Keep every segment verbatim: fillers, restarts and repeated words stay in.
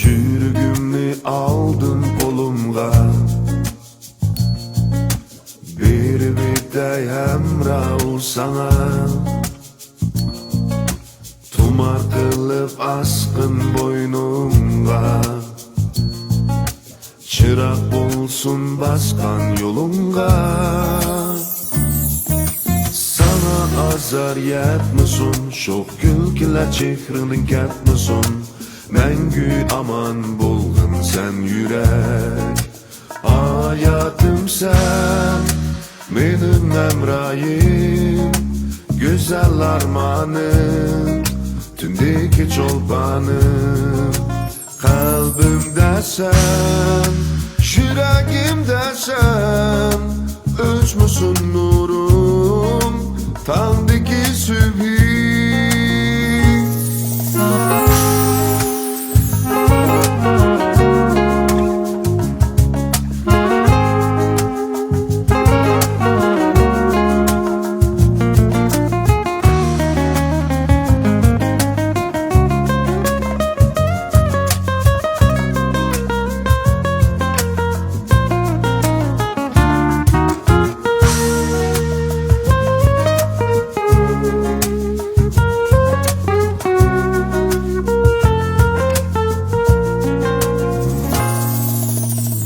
يۈرىكىمنى ئالدىم قولۇمغا، بېرىۋېتەي ھەمراھ ساڭا. تۇمار قىلىپ ئاسقىن بوينۇڭغا، چىراغ بولسۇن باسقان يولۇڭغا. ساڭا ئازار يەتمىسۇن، شوخ كۈلكىلەر چېھرىڭدىن كەتمىسۇن. مەڭگۈ ئامان بولغىن سەن يۈرەك، ھاياتىم سەن. مېنىڭ ھەمراھىم، گۈزەل ئارمانىم، تۈندىكى چولپانىم. قەلبىمدە سەن، يۈرەكىمدە سەن، ئۆچمىسۇن نۇرۇم، تاڭدىكى سۈبھى.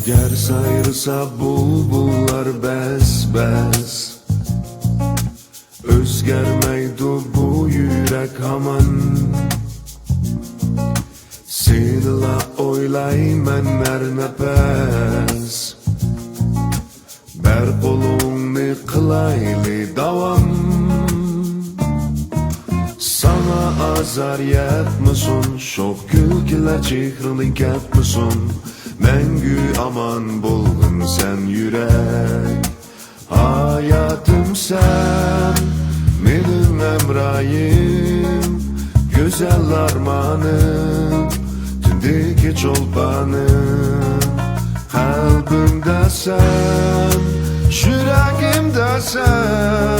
گەر سايرىسا بۇلبۇللار بەس-بەس، ئۆزگەرمەيدۇ بۇ يۈرەك ھامان. سېنىلا ئويلايمەن ھەر نەپەس، بەر قولۇڭنى قىلايلى داۋام. ساڭا ئازار يەتمىسۇن، شوخ كۈلكىلەر چېھرىڭدىن كەتمىسۇن. مەڭگۈ ئامان بولغىن سەن يۈرەك، ھاياتىم سەن، مېنىڭ ھەمراھىم، گۈزەل ئارمانىم، تۈندىكى چولپانىم. قەلبىمدە سەن، يۈرەكىمدە سەن،